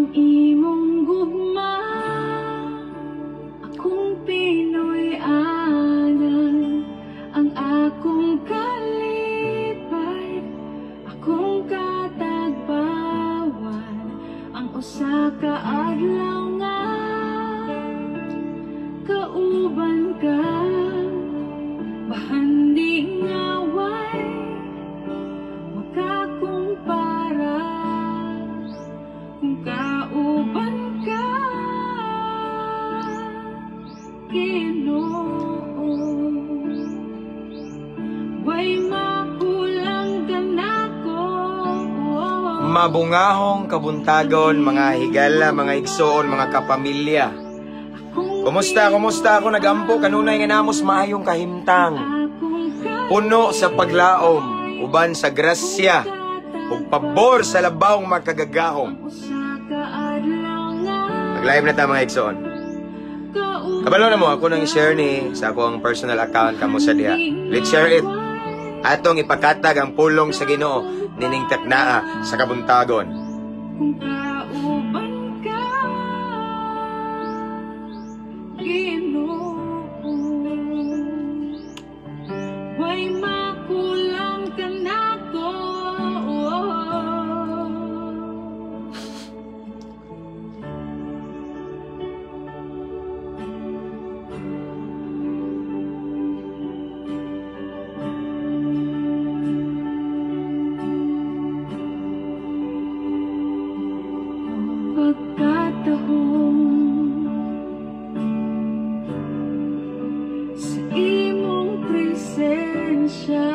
Ang imong gugma, akong Pinoy anan, ang akong kalipay, akong katagbawan, ang usa ka adlaw nga kauban ka, bahandi nga way makakumpara kung kauban ka, Ginoo. Way makulang kanako. Mabungahong kabuntagon, mga higala, mga igsoon, mga kapamilya. Kumusta, kumusta? Ako nagampo kanunay nga namos maayong kahimtang. Puno sa paglaom, uban sa grasya, ug pabor sa labawng makagagahom. Mag-live na ta, mga igsoon. Kabalo na mo, ako nang i-share ni sa akong personal account kamo sa diha. Let's share it. Atong ipakatag ang pulong sa Ginoo nining taknaa sa kabuntagon. Kung kauban ka, Ginoo, way makulang kanako. Pagkatahong sa imong presensya,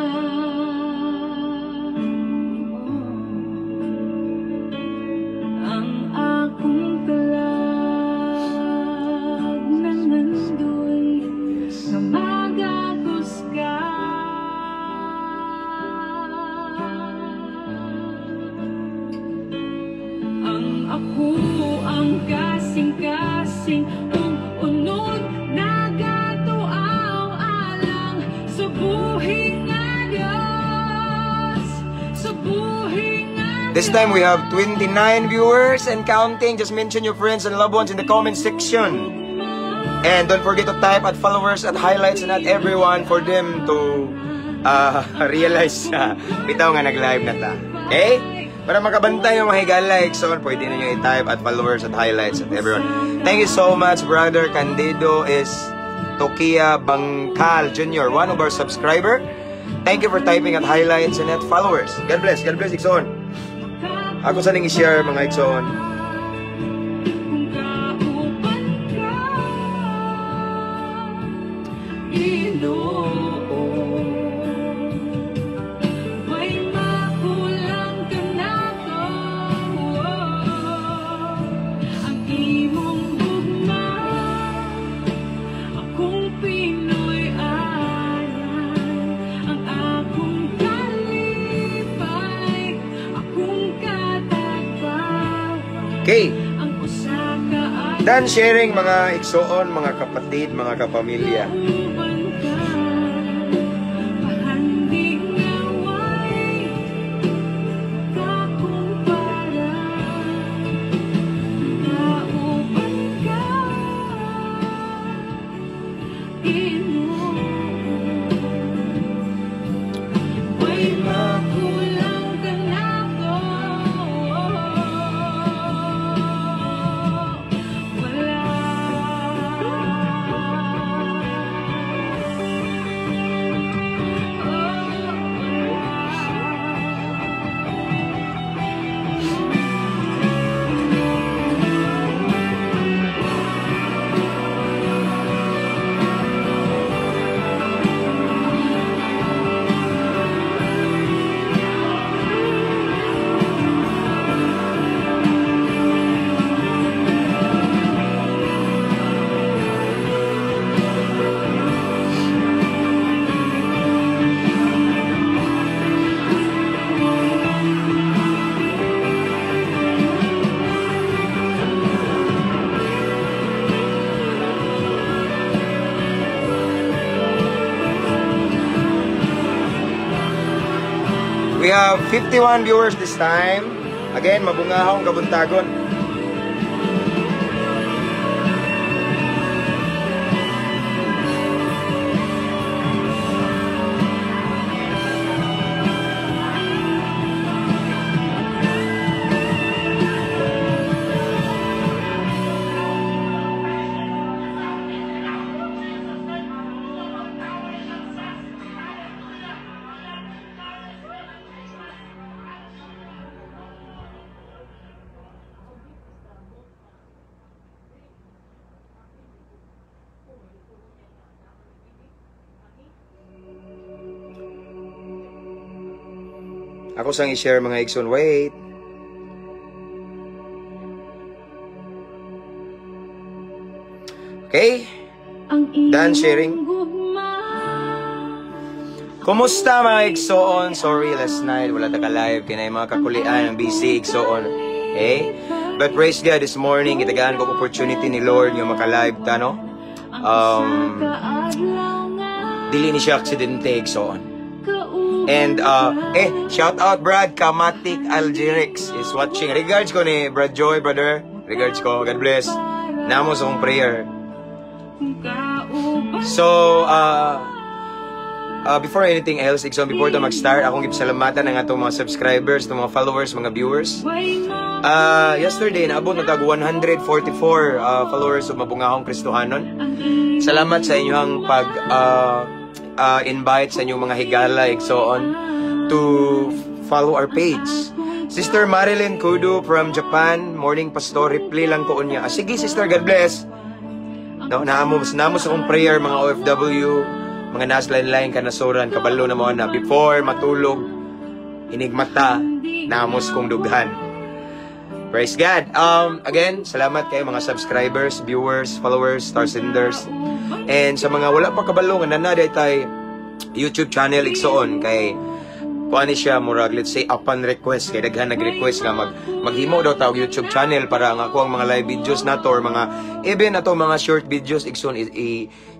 ang akong kalag nangandoy nga magagos ka. Ang ako ang kasing-kasing ug unod nagatuaw alang sa buhi nga Dios, sa buhi nga This time we have 29 viewers and counting. Just mention your friends and loved ones in the comment section. And don't forget to type at followers, at highlights, and at everyone for them to realize bitaw nga nag-live na ta. Okay? Para makabantay yung mga higala, so pwede ninyo i-type at followers, at highlights, at everyone. Thank you so much, Brother Candido is Tokia Bangkal Jr., one of our subscriber. Thank you for typing at highlights and at followers. God bless. God bless, Igsoon. Ako sa ning i-share, mga igsoon. Kung kauban ka, Ginoo, way makulang kanako. Ang imong gugma, akong Pinoy anan, ang akong kalipay, akong katagbawan, ang usa ka Done sharing, mga igsoon, mga kapatid, mga kapamilya. Kauban ka, bahandi nga way kakumpara. Kauban ka, Ginoo, way makulang kanako. Wala. We have 51 viewers this time. Again, mabungahong kabuntagon. Ako sang i-share, mga igsoon. Wait. Okay? Done sharing. Kumusta, mga igsoon? Sorry last night wala ta ka live kay mga kakulian ang busy, igsoon. Okay? But praise God, this morning gitagaan ko opportunity ni Lord nga maka-live ta, no? Dili ni siya aksidente, igsoon. And shout out Brad Kamatik Algerix is watching. Regards ko ni Brad Joy, brother. Regards ko. God bless. Namo sa akong prayer. So, before anything else, igsoon, before ta mag-start, akong gipasalamatan ang atong mga subscribers, itong mga followers, mga viewers. Yesterday, naabot na tag 144 followers of Mabungahong Kristohanon. Salamat sa inyong pag invite sa inyong mga higala, igsoon, to follow our page. Sister Marilyn Kudu from Japan, "Morning, Pastor, reply lang ko unya." Ah, sige, sister, God bless. No, naamo sa akong prayer, mga OFW, mga nasa lain-lain kanasuran, kabalo na mo na before matulog, inigmata, naamos kong dughan. Praise God. Again, salamat kayo mga subscribers, viewers, followers, star senders. And sa mga wala pa kabalo nga naa tay YouTube channel, igsoon, kay kuan ni siya murag, let's say, upon request, kay daghan nag-request nga maghimo daw tawag YouTube channel para ang ako ang mga live videos nato or mga even ato mga short videos, igsoon,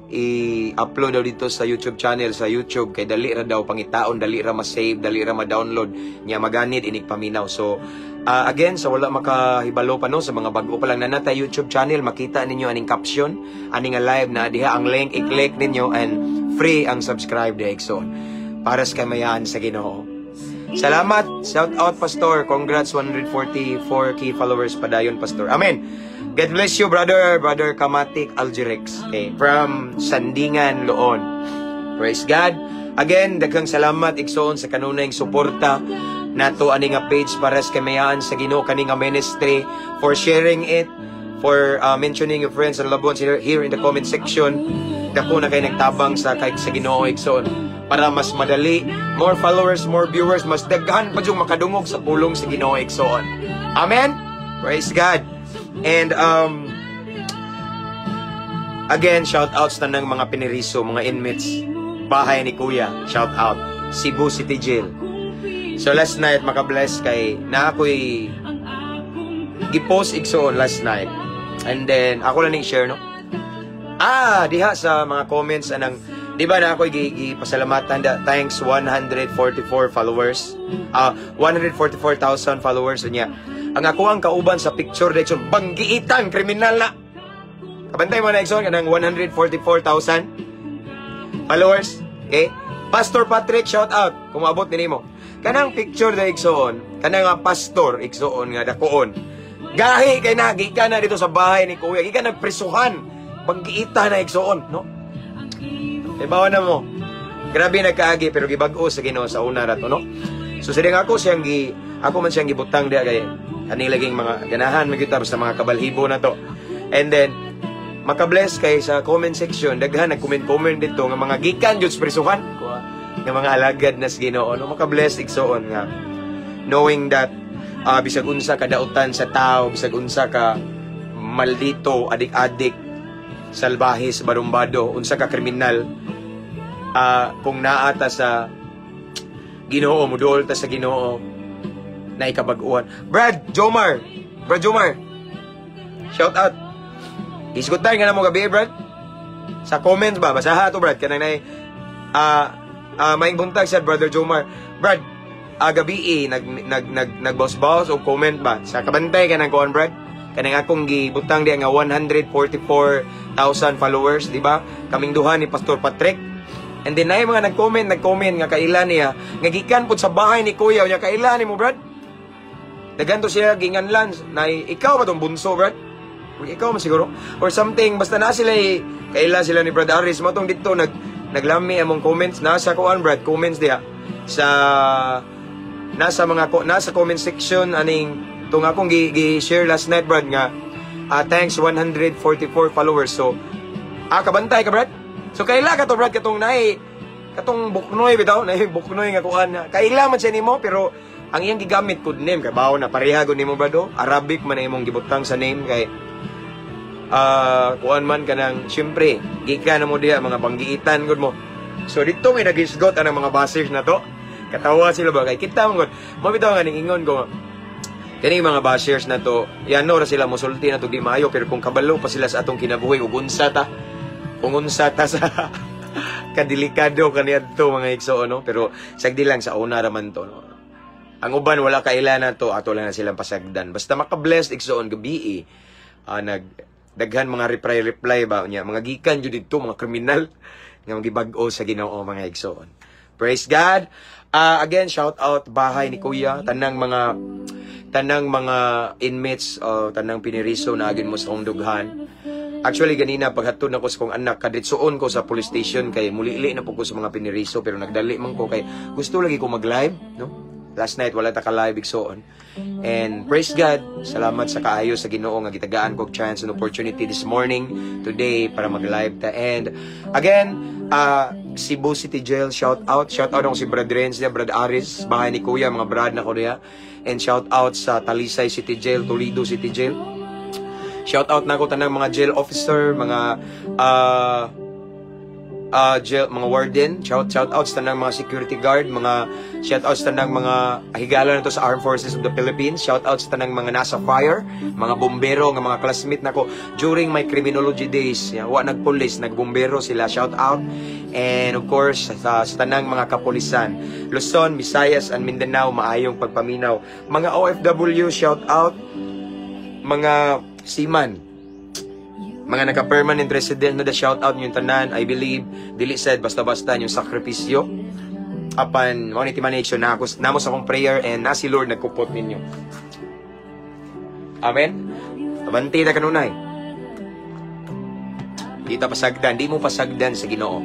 i-upload daw dito sa YouTube channel sa YouTube kay dali ra daw pangitaon, dali ra ma-save, dali ra ma-download nya maganid inig paminaw. So again, sa wala makahibalo pa, no, sa mga bag-o pa lang na natay YouTube channel, makita ninyo aning caption ani nga live na diha ang link, i-click ninyo and free ang subscribe diha, igsoon, para sa kamayan sa Ginoo. Salamat. "Shout out, Pastor. Congrats 144K followers, padayon, Pastor." Amen. God bless you, brother, Brother Kamatik Algerex. Okay, from Sandingan, Loon. Praise God. Again, daghang salamat, igsoon, sa kanunayng suporta nato ani nga page para sa kamayaan sa Ginoo, kani nga ministry, for sharing it, for mentioning your friends and loved ones here in the comment section. Dako na kay nagtabang sa kay sa Ginoo, igsoon, para mas madali, more followers, more viewers, mas daghan pa yung makadungog sa pulong sa Ginoo, igsoon. Amen. Praise God. And again, shout outs na ng mga piniriso, mga inmates, bahay ni Kuya, shout out Cebu City Jail. So last night, makabless kay na ako'y gipost, igsoon, last night. And then ako lang ning share, no. Ah, diha sa mga comments anang, di ba na ako'y gipasalamatan da, thanks 144 followers. Ah, 144,000 followers niya. Ang ako ang kauban sa picture dito, banggiitan kriminal na. Kabantay mo na, igsoon, kanang 144,000 followers. Okay? Pastor Patrick, shout out. Kung maabot ni nimo. Kanang picture na, igsoon, kanang nga pastor, igsoon, nga dakoon. Gahi kay na gikan na dito sa bahay ni Kuya, gikan nagprisuhan. Banggiita na, igsoon, no? Ibawa na mo. Grabe nagkaagi pero gibag-o sa Ginoo sa una rato, no? So sige ako siyang gi ako man siyang gibutang diha kay kani laging mga ganahan man gyud ta basta mga kabalhibo na to. And then makabless kay sa comment section daghan nag-comment-comment dito nga mga gikan jud sa prisuhan nga mga alagad na sa Ginoo, no? Makabless, igsoon, nga knowing that bisag unsa ka dautan sa tao, bisag unsa ka maldito, adik-adik, salbahis, barumbado, unsa ka kriminal, kung naa ta sa Ginoo, muduol ta sa Ginoo na ikabag-uhan. Brad Jomar, Brad Jomar, shout out. Isgutan nga na mo gabi, Brad. Sa comments ba, basaha to, Brad, kanang nay maayong buntag sa Brother Jomar. Brad, gabi eh, nag nag nag nag-boss o comment ba sa kabantay ka ng kuan, Brad? Kanang akong gibutang diya nga 144,000 followers, di ba? Kaming duha ni Pastor Patrick. And then naay mga nag-comment nga kaila niya, nga gikan pud sa bahay ni Kuya, nya kaila ni mo, Brad. Daghan to siya ginganlan, na ikaw ba tong bunso, Brad? Or ikaw man siguro or something, basta na sila eh, kaila sila ni Brad Aris mo tong dito naglami among comments nasa kuan, Brad, comments diha sa nasa mga nasa comment section aning tung akong gi share last night, Brad, nga thanks 144 followers. So kabantay ka, Brad. So kaila ka to, Brad, katong naay katong buknoy bitaw, naay buknoy nga kuan, kaila man siya nimo pero Ang iyang gigamit code name kay bawo na pareha gud nimo, brado. Arabic man ang imong gibutang sa name kay kuan man kanang syempre gikan na mo diha, mga banggiitan gud mo. So dito may nagisgot anang mga bashers na to. Katawa sila ba kay kita mo gud. Mo bitaw nga ning ingon ko kini mga bashers na to, yano ra sila mosulti na to di maayo, pero kung kabalo pa sila sa atong kinabuhi ug unsa ta, kung unsa ta sa kadelikado kaniadto, mga igsoon, no? Pero sagdi lang, sa una ra man to, no? Ang uban wala kaila na to, ato lang na silang pasagdan. Basta maka-blessed, igsoon, gabi nag daghan mga reply reply ba niya, mga gikan jud didto mga kriminal nga magibag-o sa Ginoo, mga igsoon. Praise God. Again, shout out bahay ni Kuya, tanang mga inmates o tanang piniriso na agin mo sa akong dughan. Actually, ganina paghatod nako sa kong anak, kaditsoon ko sa police station kay mulili na po ko sa mga piniriso, pero nagdali man ko kay gusto lagi ko mag-live, no? Last night wala ta ka live, igsoon. And praise God, salamat sa kaayo sa Ginoo nga gitagaan ko og chance and opportunity this morning, today, para mag-live ta. And again, Cebu City Jail, shout out. Shout out ako si Brad Renz, niya, Brad Aris, bahay ni Kuya, mga brad na ko niya. And shout out sa Talisay City Jail, Toledo City Jail. Shout out na ako tanang mga jail officer, mga jail, mga warden, shout out sa tanang mga security guard, mga shout out sa tanang mga higala na to sa Armed Forces of the Philippines, shout out sa tanang mga nasa fire, mga bombero nga mga classmate nako during my criminology days. Yeah, wa nagpulis, nagbombero sila, shout out. And of course, sa tanang mga kapulisan, Luzon, Visayas, and Mindanao, maayong pagpaminaw. Mga OFW, shout out. Mga seaman, mga naka-permanent resident na, the shout out yung tanan. I believe dili said basta-basta yung sakripisyo, apan mao ni timanation na ako namo sa akong prayer and na si Lord nagkupot ninyo. Amen. Abante ta kanunay. Di ta pasagdan, di mo pasagdan sa Ginoo.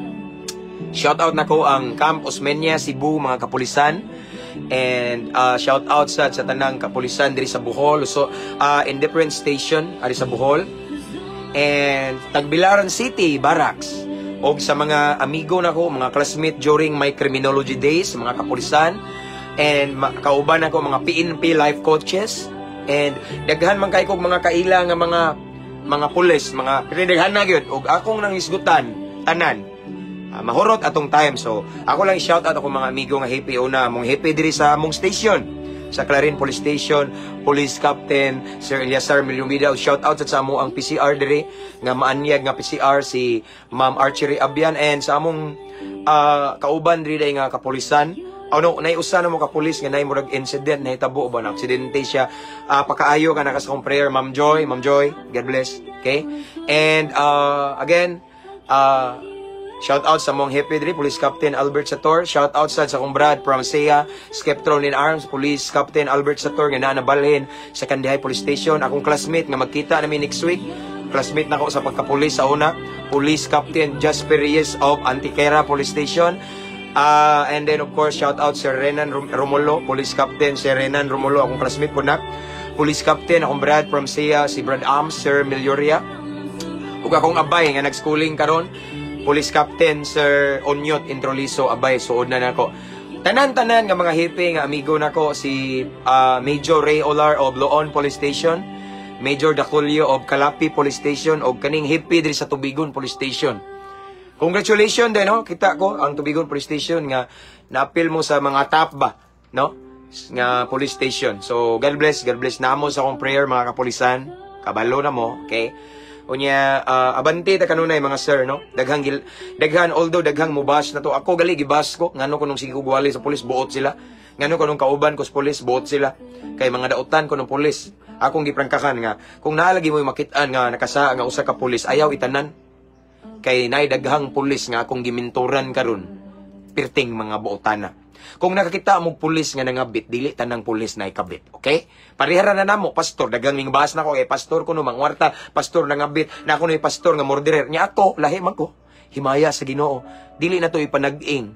Shout out nako ang Camp Osmeña, Cebu, mga kapulisan. And shout out sa tanang kapulisan diri sa Bohol. So in different station ari sa Bohol. And Tagbilaran City, Barracks. Og sa mga amigo nako, mga classmate during my criminology days, mga kapulisan. And kauban nako mga PNP life coaches. And daghan man kay kog mga kaila nga mga pulis, mga pero daghan na gyud og akong nanghisgutan tanan. Mahurot atong time. So, ako lang shout out ako mga amigo nga happy una, mong happy diri sa mong station sa Clarin Police Station, Police Captain Sir Eliasar Milyumida. Shout out sa amo ang PCR diri nga maanyag nga PCR, si Ma'am Archery Abian, and sa among kauban diri nga kapulisan. Oh no, naiusa na mo ka pulis nga naay murag incident nahitabo ba, na aksidente siya. Pakaayo ka na sa akong prayer, Ma'am Joy, Ma'am Joy, God bless. Okay? And again, shout out sa mong happy diri, Police Captain Albert Sator. Shout out sa akong brad from SEA, Skeptron in Arms, Police Captain Albert Sator nga naa nabalhin sa Kandihay Police Station. Akong classmate nga magkita nami next week. Classmate nako sa pagkapulis sa una, Police Captain Jasper Reyes of Antiquera Police Station. And then of course, shout out Sir Renan Romulo, Police Captain Sir Renan Romulo, akong classmate po na. Police Captain, akong brad from SEA, si Brad Ams, Sir Melioria. Ug akong abay nga nag-schooling karon, Police Captain Sir Onyot Introliso, abay, suod na nako. Tanan-tanan nga mga hepe nga amigo nako, si Major Ray Olar of Loon Police Station, Major Daculio of Calapi Police Station, og kaning hepe diri sa Tubigon Police Station. Congratulations din, no? Kita ko ang Tubigon Police Station nga naapil mo sa mga top ba, no? Nga police station. So, God bless, God bless namo sa akong prayer, mga kapulisan. Kabalo na mo, okay? Unya, abante ta kanunay, mga sir, no? Daghan, although daghang mubash na to. Ako gali gibash ko ngano ko nung sige ko gwali sa pulis, buot sila. Ngano ko nung kauban ko sa pulis, buot sila. Kay mga dautan ko ng pulis. Akong giprangkakan nga kung naalagi mo makit-an nga nakasa nga usa ka pulis, ayaw itanan. Kay naay daghang pulis nga akong giminturan karon pirting mga buotana. Kung nakakita mo pulis nga nangabit, dili tanang pulis na ikabit. Okay? Parehara na namo, pastor, daghang mingbas na ko, eh, pastor ko no, mangwarta, pastor nangabit, na ako no pastor nga murderer. Nya ako, lahi man ko. Himaya sa Ginoo. Dili na to ipanag-ing.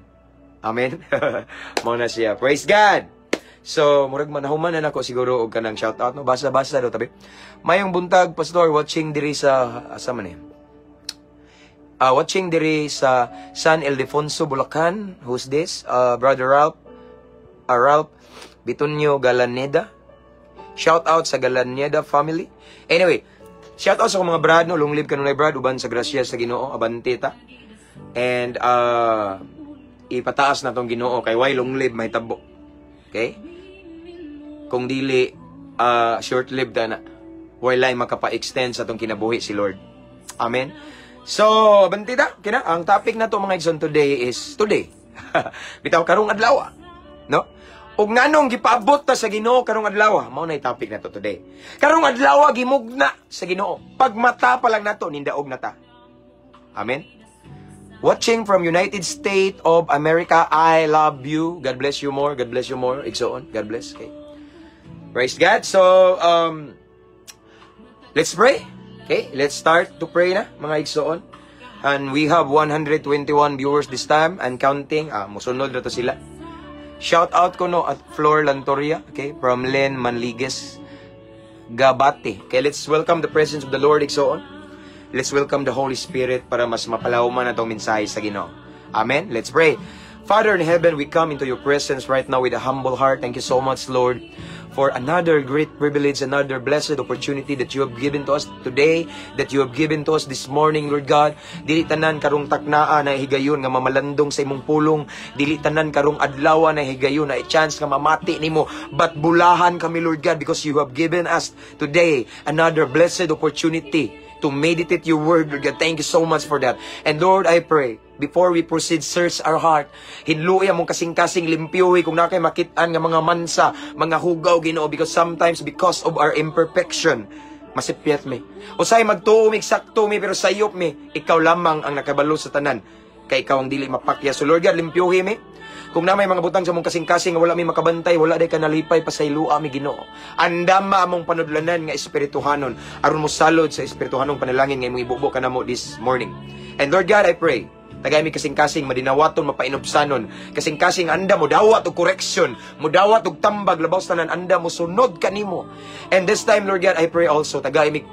Amen? Mao na siya. Praise God! So, murag manahuman na nako siguro og kanang shout out, no. Basa-basa do tabi. Mayong buntag, pastor, watching diri sa asa man eh? Watching diri sa San Ildefonso, Bulacan. Who's this? Brother Ralph. Ralph Bitunyo Galaneda. Shout out sa Galaneda family. Anyway, shout out sa akong mga brad, no? Long live kanunay, brad, uban sa grasya sa Ginoo, abante ta. And ipataas na tong Ginoo kay why long live may tabo. Okay? Kung dili short lived na, wala makapa-extend sa atong kinabuhi si Lord. Amen. So, abante ta, kina ang topic na to, mga igsoon, today is today. Bitaw karong adlaw, no? Ug nganong gipaabot ta sa Ginoo karong adlaw, mao na topic na to today. Karong adlaw gimugna sa Ginoo. Pagmata pa lang nato, nindaog na ta. Amen. Watching from United States of America, I love you. God bless you more. God bless you more. Igsoon. God bless. Okay. Praise God. So, let's pray. Okay, let's start to pray na, mga igsoon. And we have 121 viewers this time and counting. Ah, musunod na to sila. Shout out ko, no, at Flor Lantoria, okay, from Len Manligues Gabate. Okay, let's welcome the presence of the Lord, igsoon. Let's welcome the Holy Spirit para mas mapalawman atong mensahe sa Ginoo. Amen. Let's pray. Father in heaven, we come into your presence right now with a humble heart. Thank you so much, Lord, for another great privilege, another blessed opportunity that you have given to us today, that you have given to us this morning, Lord God. Dili tanan karong taknaa na higayon nga mamalandong sa imong pulong. Dili tanan karong adlaw na higayon na chance nga mamati nimo. But bulahan kami, Lord God, because you have given us today another blessed opportunity to meditate your word, Lord God. Thank you so much for that. And Lord, I pray, before we proceed, search our heart. Hinluoy among kasing-kasing, limpyoy kung naa kay makitaan nga mga mansa, mga hugaw, Ginoo, because sometimes because of our imperfection, masipyat mi. Usay magtuo mi, sakto mi, pero sayop mi, ikaw lamang ang nakabalo sa tanan. Kay ikaw ang dili mapakya. So Lord God, limpyohi mi. Kung naa may mga butang sa among kasing-kasing nga wala mi makabantay, wala day ka nalipay, pasaylua mi, Ginoo. Andama among panudlanan nga espirituhanon aron mo salod sa espirituhanong panalangin nga imong ibubo kanamo this morning. And Lord God, I pray, tagay mi kasing-kasing madinawaton, mapainubsanon, kasing-kasing anda mo dawat og correction, mo dawat og tambag, labaw sa tanan anda mo sunod kanimo. And this time, Lord God, I pray also, tagay mi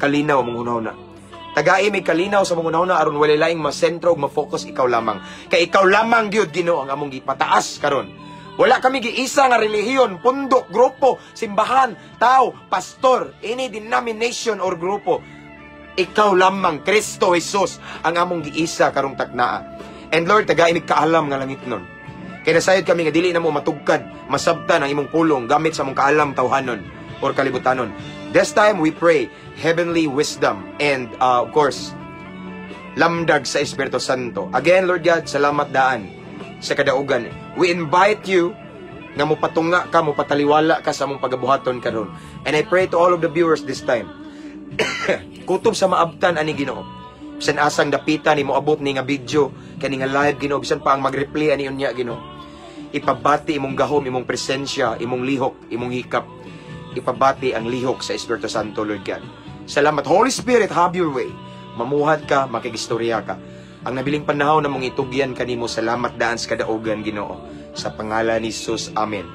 kalinaw mong hunahuna. Tagai mi kalinaw sa mga hunahuna aron walay laing masentro ug ma-focus, ikaw lamang. Kay ikaw lamang gyud, Ginoo, ang among gipataas karon. Wala kami giisa nga relihiyon, pundok, grupo, simbahan, tao, pastor, any denomination or grupo. Ikaw lamang, Kristo Jesus, ang among giisa karong taknaa. And Lord, tagai mi kaalam nga langit nun. Kay nasayod kami nga dili na mo matugkad, masabtan ang imong pulong gamit sa among kaalam tawhanon or kalibutanon. This time we pray heavenly wisdom and of course lamdag sa Espiritu Santo. Again, Lord God, salamat daan sa kadaugan. We invite you nga mopatunga ka, mopataliwala ka sa among pagabuhaton karon. And I pray to all of the viewers this time. Kutob sa maabtan ani, Ginoo. Bisan asang dapita ni moabot ni nga video kani nga live, Ginoo, bisan pa ang mag-replay ani unya, Ginoo. Ipabati imong gahom, imong presensya, imong lihok, imong hikap. Ipabati ang lihok sa Espiritu Santo, Lord God. Salamat. Holy Spirit, have your way. Mamuhat ka, makigistorya ka. Ang nabiling panahon na mong itugyan kanimo, salamat daan sa kadaugan, Ginoo. Sa pangalan ni Jesus, Amen.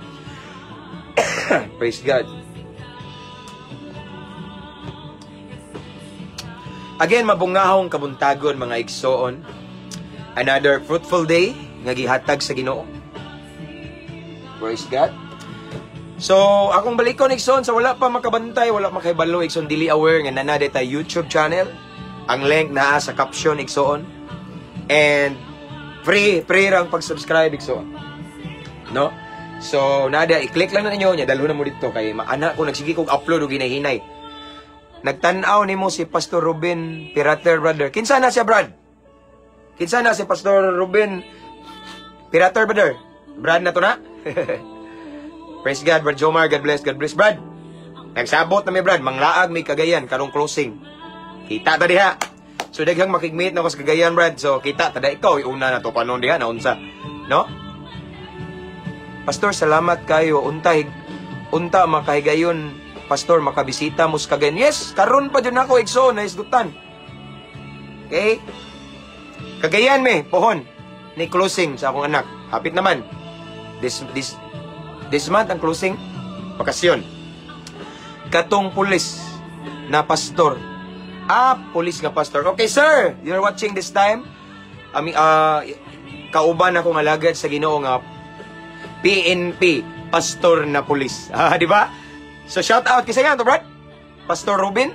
Praise God. Again, mabungahong kabuntagon, mga igsoon. Another fruitful day nga gihatag sa Ginoo. Praise God. So, akong balikon, igsoon, sa wala pa makabantay, wala makahibalo, igsoon, dili aware nga naa na tay YouTube channel. Ang link naa sa caption, igsoon. And free, free rang pag-subscribe, igsoon. No? So, nada, i-click lang na ninyo, nya dalhon na mo dito kay maana ko nagsige kog upload og hinay-hinay. Nagtan-aw nimo si Pastor Ruben Pirater, brother. Kinsa na siya, Brad? Kinsa na si Pastor Ruben Pirater, brother? Brad na to na? Praise God, Brad Jomar. God bless, God bless, Brad. Nagsabot na mi, Brad. Manglaag mi Cagayan, karong closing. Kita ta diha. So, daghang makig-meet na ko sa Cagayan, Brad. So, kita ta da ikaw. Una na to panon diha, naunsa. No? Pastor, salamat kayo. Unta, unta makahigayon, Pastor, makabisita mo sa Cagayan. Yes, karon pa dyan ako, igsoon, naisgutan. Okay? Cagayan me, pohon. Ni closing sa akong anak. Hapit naman. This month ang closing, bakasyon. Katong pulis na pastor. Ah, pulis nga pastor. Okay, sir, you're watching this time. Ami kauban akong alagad sa Ginoo nga PNP, Pastor na pulis. Ah, di ba? So shout out kasi nga to, Brad. Pastor Ruben.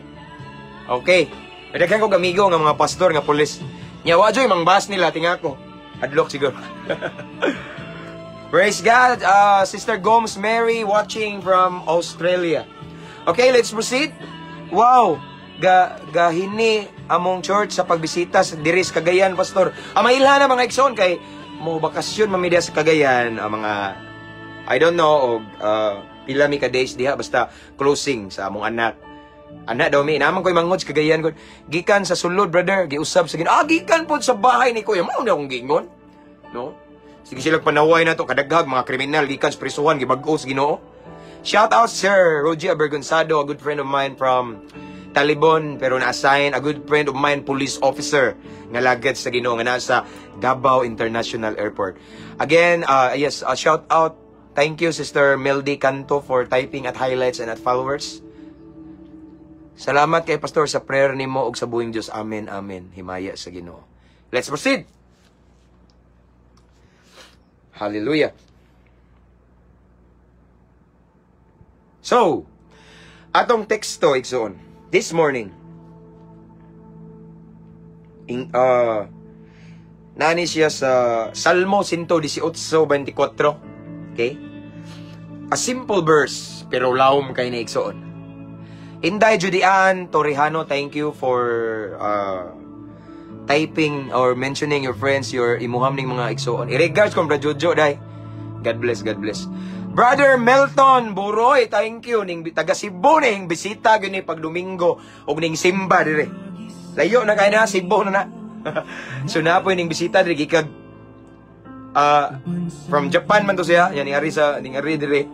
Okay. Daghan kog amigo nga mga pastor nga pulis. Nya wa joy mang-bash nila tinga ko. Adlok siguro. Praise God, Sister Gomes Mary watching from Australia. Okay, let's proceed. Wow, gahini among church sa pagbisita sa diri sa Cagayan, Pastor. Ah, mailha na, mga igsoon, kay mo bakasyon mami diha sa Cagayan, ang mga I don't know og pila mi ka days diha, basta closing sa among anak. Anak daw mi, naman ko'y mangod sa Cagayan ko. Gikan sa sulod, brother, giusab sa Ginoo. Ah, gikan pod sa bahay ni kuya. Mao na akong giingon. No? Sige sila panaway na to kadaghag mga kriminal gikan sa prisuhan gibag-o sa Ginoo. Shout out Sir Roger Abergonzado, a good friend of mine from Talibon pero na-assign, a good friend of mine, police officer nga lagad sa Ginoo nga nasa Davao International Airport. Again, yes, shout out. Thank you, Sister Meldy Canto, for typing at highlights and at followers. Salamat kay Pastor sa prayer nimo ug sa buhing Dios. Amen. Amen. Himaya sa Ginoo. Let's proceed. Hallelujah. So, atong teksto, igsoon, this morning, nani siya sa Salmo 118:24. Okay? A simple verse, pero lawom kay ni, igsoon. Inday Judian Torrijano, thank you for typing or mentioning your friends, your imuham ning mga igsoon. I-regards ko, Brad Jojo, day. God bless, God bless. Brother Melton Buroy, thank you. Ning taga Cebu ning bisita gyud ni pag Domingo og ning simba dire. Layo na kay na Cebu na na. So na po ning bisita dire gikag from Japan man to siya, yan ning ari sa ning ari dire.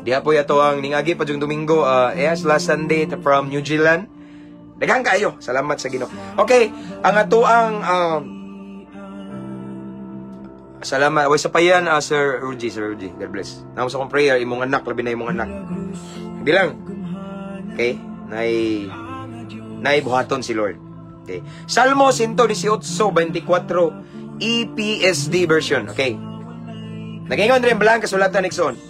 Diha po yato ang ningagi pa yung Domingo, yes, last Sunday from New Zealand. Daghang kayo. Salamat sa Ginoo. Okay, ang ato ang salamat. Way sa payan, Sir Rudy, Sir Rudy. God bless. Namo sa akong prayer imong anak, labi na imong anak. Bilang. Okay? Nay nay buhaton si Lord. Okay. Salmo 118:24 EPSD version. Okay. Nagingon rin balang kasulatan, igsoon.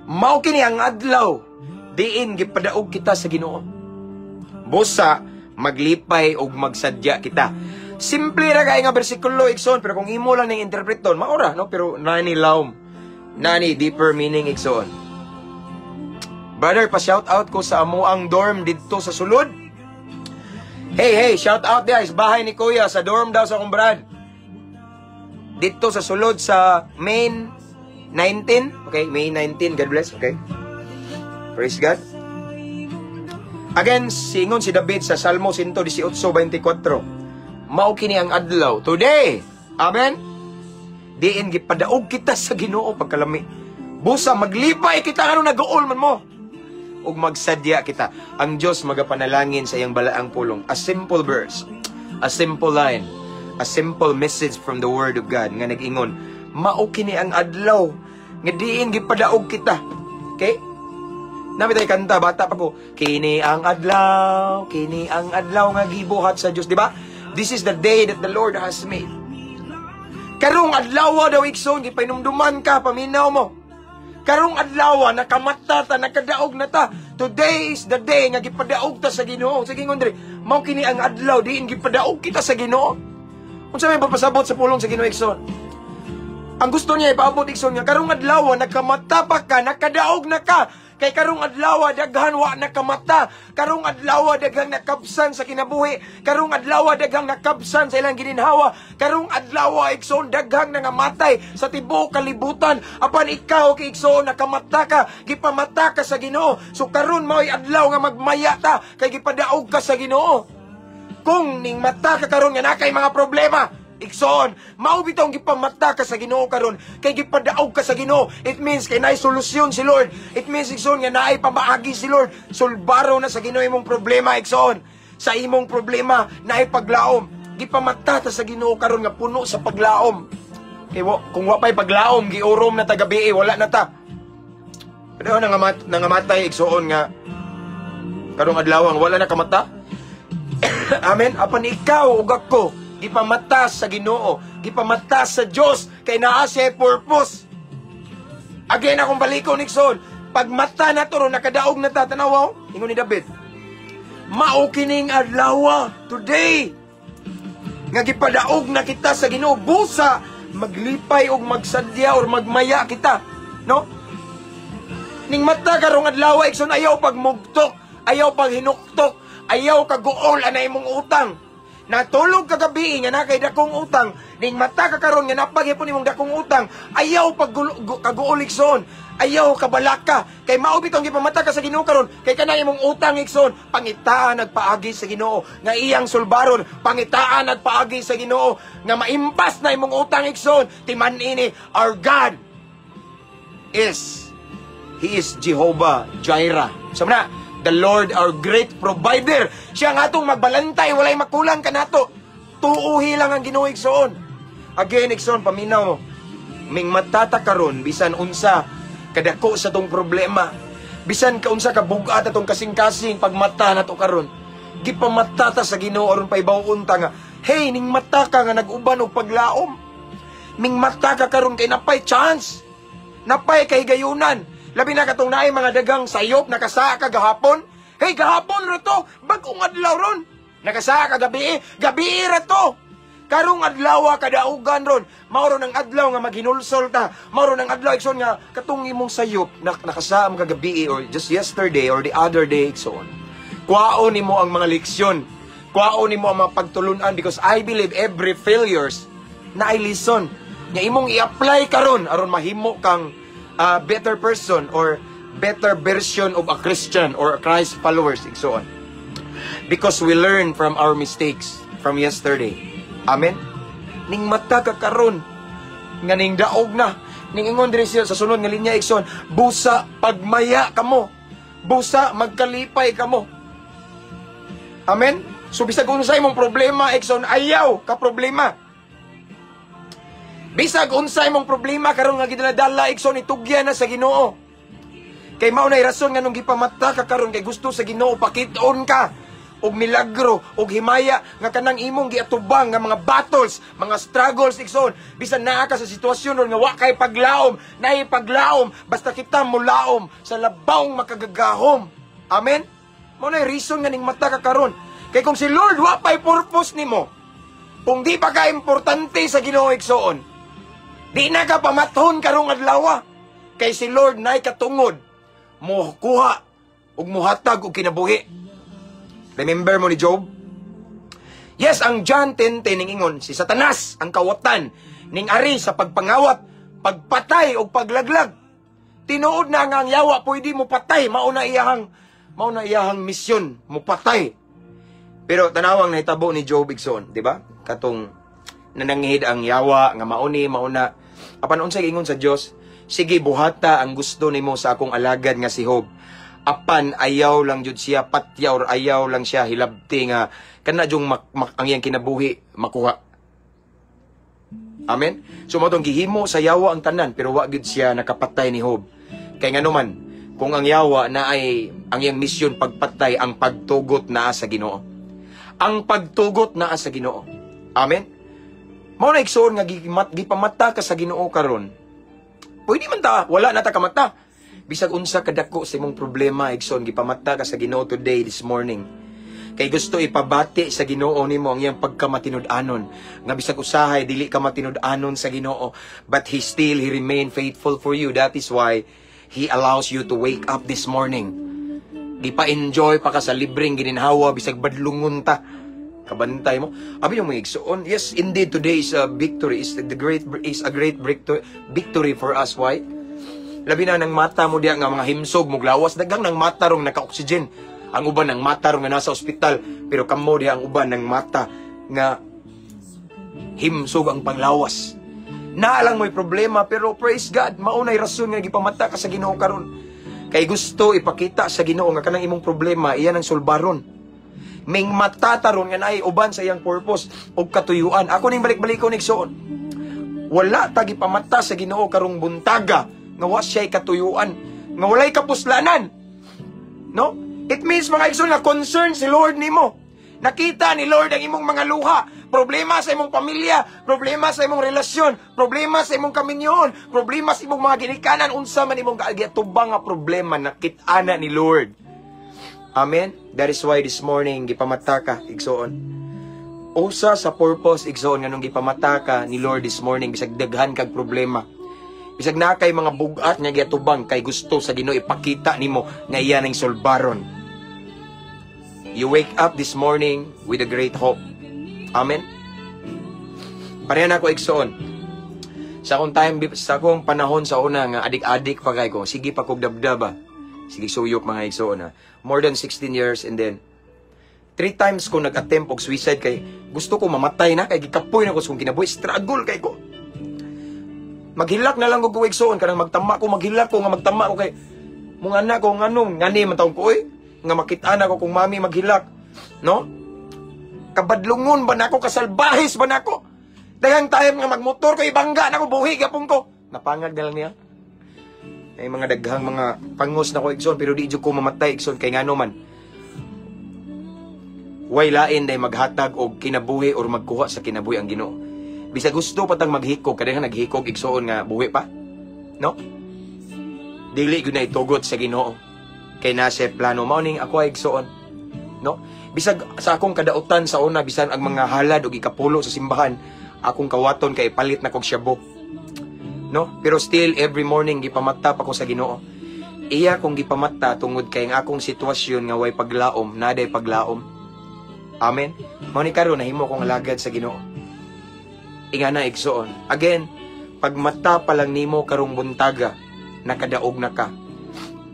Mao kini ang adlaw diin gipadaog kita sa Ginoo. Busa maglipay og magsadya kita. Simple ra kay nga bersikulo, igsoon, pero kung imo lang ning interpreton, maura no, pero nani lawom. Nani deeper meaning, igsoon. Brother, pa shout out ko sa amo ang dorm didto sa sulod. Hey, hey, shout out guys, bahay ni Kuya sa dorm daw sa akong brad. Didto sa sulod sa Main 19. Okay, May 19, God bless. Okay. Praise God. Again, singon si David sa Salmo 118:24. Mao kini ang adlaw today. Amen. Diin gipadaog kita sa Ginoo pagkalami. Busa maglipay kita ngano nag-uol man mo. Ug magsadya kita. Ang Dios magapanalangin sa iyang balaang pulong. A simple verse, a simple line, a simple message from the Word of God nga nag-ingon, mao kini ang adlaw nga diin gipadaog kita. Okay? Nami tayo kanta, bata pa ko. Kini ang adlaw nga gibuhat sa Dios, di ba? This is the day that the Lord has made. Karong adlaw daw, igsoon, gipainumduman ka, paminaw mo. Karong adlaw nakamata ta, nakadaog na ta. Today is the day nga gipadaog ta sa Ginoo. Sige ngondre, mao kini ang adlaw diin gipadaog kita sa Ginoo. Unsa may papasabot sa pulong sa Ginoo, igsoon? Ang gusto niya ipaabot, igsoon, nga karong adlaw nakamata pa ka, nakadaog na ka. Kay karong adlaw daghan wa nakamata, karong adlaw daghang nakabsan sa kinabuhi, karong adlaw daghang nakabsan sa ilang gininhawa, karong adlaw, igsoon, daghang nangamatay sa tibuok kalibutan. Apan ikaw kay igsoon nakamata ka, gipamata ka sa Ginoo. So karon mao'y adlaw nga magmaya ta kay gipadaog ka sa Ginoo. Kung ning mata ka karon nga nakay mga problema, igsoon, mao bitong gipamata ka sa Ginoo karon kay gipadaog ka sa Ginoo. It means kay naay solusyon si Lord. It means, igsoon, nga naay pamaagi si Lord. Sulbaro na sa Ginoo imong problema, igsoon. Sa imong problema naay paglaom. Gipamata ta sa Ginoo karon nga puno sa paglaom. Kay kung wa pay paglaom, giurom na ta gabi, wala na ta. Pero nangamatay, igsoon, nga karong adlaw ang wala na kamata. Amen. Apan ikaw ug ako gipamata sa Ginoo, gipamata sa Dios kay naa siya purpose. Again, akong balikon, igsoon. Pag mata na to, ron, nakadaog na ta, tanawa, oh. Ingon ni David, "Mao kining adlaw today nga gipadaog na kita sa Ginoo, busa maglipay og magsadya or magmaya kita," no? Ning mata karong adlaw, igsoon, ayaw pagmugtok, ayaw paghinuktok, ayaw kaguol ana imong utang. Natulog kagabi nga na kay dakong utang, ning mata ka karon nga napaghipon imong dakong utang, ayaw pag kaguol, igsoon. Ayaw kabalaka kay mao bitong gipamata ka sa Ginoo karon kay kanang imong utang, igsoon, pangitaan nagpaagi sa Ginoo nga iyang sulbaron, pangitaan nagpaagi sa Ginoo nga maimpas na imong utang, igsoon. Timan ini, our God is He is Jehovah Jireh. So na, the Lord our great provider. Siya ang atong magbalantay, walay makulang kanato. Tuuhi lang ang Ginoo, igsoon. Again, igsoon, paminaw mo. Ming matata karon bisan unsa kadako sa tong problema. Bisan kaunsa ka bugat atong kasing-kasing, pagmata na to karon. Gipamata ta sa Ginoo aron pahibaw-on ta nga, hey, ning mata ka nga nag-uban og paglaom. Ming mata ka karon kay napay chance. Napay kahigayunan. Labi na katong naay mga dagang sayop, nakasaa ka gahapon. Hey, gahapon ra to, bag-ong adlaw ron. Nakasaa ka gabi, gabi ra to. Karong adlaw kadaugan ron. Mao ron ang adlaw nga maghinulsol ta. Mao ron ang adlaw, igsoon, nga katong imong sayop na nakasaa mo kagabi or just yesterday or the other day, igsoon. Kuhaon nimo ang mga leksyon. Kuhaon nimo ang mga pagtulunan because I believe every failures na ay lesson nga imong i-apply karon aron mahimo kang better person or better version of a Christian or a Christ followers, igsoon. Because we learn from our mistakes from yesterday. Amen? Ning mata ka karon nga ning daog na ning ingon diri siya sa sunod nga linya, igsoon, "Busa pagmaya kamo, busa magkalipay kamo." Amen. So bisag unsa imong problema, igsoon, ayaw ka problema. Bisag unsa imong problema karon nga gidala-dala, igsoon, itugyan na sa Ginoo. Kay mao nay rason nga nung gipamata ka karon kay gusto sa Ginoo pakit-on ka og milagro og himaya nga kanang imong giatubang nga mga battles, mga struggles, igsoon, bisan naa ka sa sitwasyon ron nga wa kay paglaom, naay paglaom basta kita mulaom sa labawng makagagahom. Amen. Mao nay reason nga ning mata ka karon. Kay kung si Lord wa pay purpose nimo, kung di pa ka importante sa Ginoo, igsoon, di na ka pamathon karong adlaw. Kay si Lord nay katungod mo kuha ug muhatag og kinabuhi. Remember mo ni Job? Yes, ang John 10:10 ning ingon, si Satanas ang kawatan ning ari sa pagpangawat, pagpatay ug paglaglag. Tinuod na nga ang yawa pwede mo patay, mao na iyahang misyon, mo patay. Pero tanawang nahitabo ni Job, igsoon, di ba? Katong nananghid ang yawa nga mauni mauna. Apan unsay ingon sa Dios? "Sige, buhata ang gusto nimo sa akong alagad nga si Job. Apan ayaw lang jud siya patya or ayaw lang siya hilabti nga kana jung ang iyang kinabuhi makuha." Amen. So mao tong gihimo sa yawa ang tanan pero wa gyud siya nakapatay ni Job. Kay nganuman, kung ang yawa na ay ang iyang misyon pagpatay, ang pagtugot naa sa Ginoo. Ang pagtugot naa sa Ginoo. Amen. Mao na, igsoon, nga gipamata ka sa Ginoo karon. Pwede man ta, wala na ta kamata. Bisag unsa kadako sa imong problema, igsoon, gipamata ka sa Ginoo today, this morning. Kay gusto ipabati sa Ginoo nimo ang iyang pagkamatinud-anon. Nga bisag usahay dili ka matinud-anon sa Ginoo, but he remain faithful for you. That is why he allows you to wake up this morning. Gipa-enjoy pa ka sa libreng gininhawa bisag badlungon ta. Kabantay mo. Abi yung mga igsoon. Yes, indeed, today is a victory. Is a great victory, victory for us. Why? Labi na ng mata mo diya nga mga himsog mo lawas, dagang ng mata rong naka-oxygen. Ang uban ng mata rong nga nasa ospital, pero kamo diha ang uban ng mata nga himsog ang panglawas. Naa lang mo'y problema, pero praise God, maunay rason nga gipamata ka sa Ginoo karon. Kay gusto ipakita sa Ginoo nga kanang imong problema iyan ang sulbaron. Ming mata taron nga naay uban sa iyang purpose ug katuyuan. Ako ning balik-balikon, igsoon. Wala ta gipamata sa Ginoo karong buntaga nga wa siya'y katuyuan, nga walay kapuslanan. No? It means, mga igsoon, nga concern si Lord nimo. Nakita ni Lord ang imong mga luha, problema sa imong pamilya, problema sa imong relasyon, problema sa imong kaminyoon, problema sa imong mga ginikanan, unsa man imong giatubang nga problema, nakit-an na ni Lord. Amen. That is why this morning gipamata ka, igsoon. Usa sa purpose, igsoon, nganong gipamata ka ni Lord this morning bisag daghan kag problema, bisag naa kay mga bugat nga giatubang, kay gusto sa Ginoo ipakita nimo nga iya ning solbaron. You wake up this morning with a great hope. Amen. Pareha na ako, igsoon. Sa akong time, sa akong panahon sa una nga adik-adik pa kay ko, sige pa kog dabdaba. Sige suyop, mga igsoon, ha. More than 16 years and then three times ko nag-attempt og suicide kay gusto ko mamatay na kay gikapoy na ko sa kong kinabuhi, struggle kay ko. Maghilak na lang ko, igsoon, kanang magtama ko, maghilak ko nga magtama ko kay mga anak ko, nganong ngani man taong ko oy nga makita na ko kung mami maghilak, no? Kabadlungon ba nako, kasalbahis ba nako? Daghang time nga magmotor ko, ibangga nako, buhi gapon ko. Napangag na lang niya. Ay mga daghang mga pangos na ko, igsoon, pero di jud ko mamatay, igsoon, kay ngano man, way lain day maghatag og kinabuhi or magkuha sa kinabuhi ang Ginoo. Bisag gusto patang maghikog, kadaghan naghikog, igsoon, nga buhi pa. No? Dili gyud na itugot sa Ginoo. Kay nasa plano mao ning ako ay, igsoon. No? Bisag sa akong kadautan sa una, bisan ang mga halad og ikapulo sa simbahan, akong kawaton kay palit na kog shabu. No? Pero still every morning gipamata pa ko sa Ginoo. Iya kong gipamata tungod kay ang akong sitwasyon nga way paglaom, naday paglaom. Amen. Mao ni karon nahimo kong alagad sa Ginoo. Ingana, igsoon. Again, pagmata pa lang nimo karong buntaga, nakadaog na ka.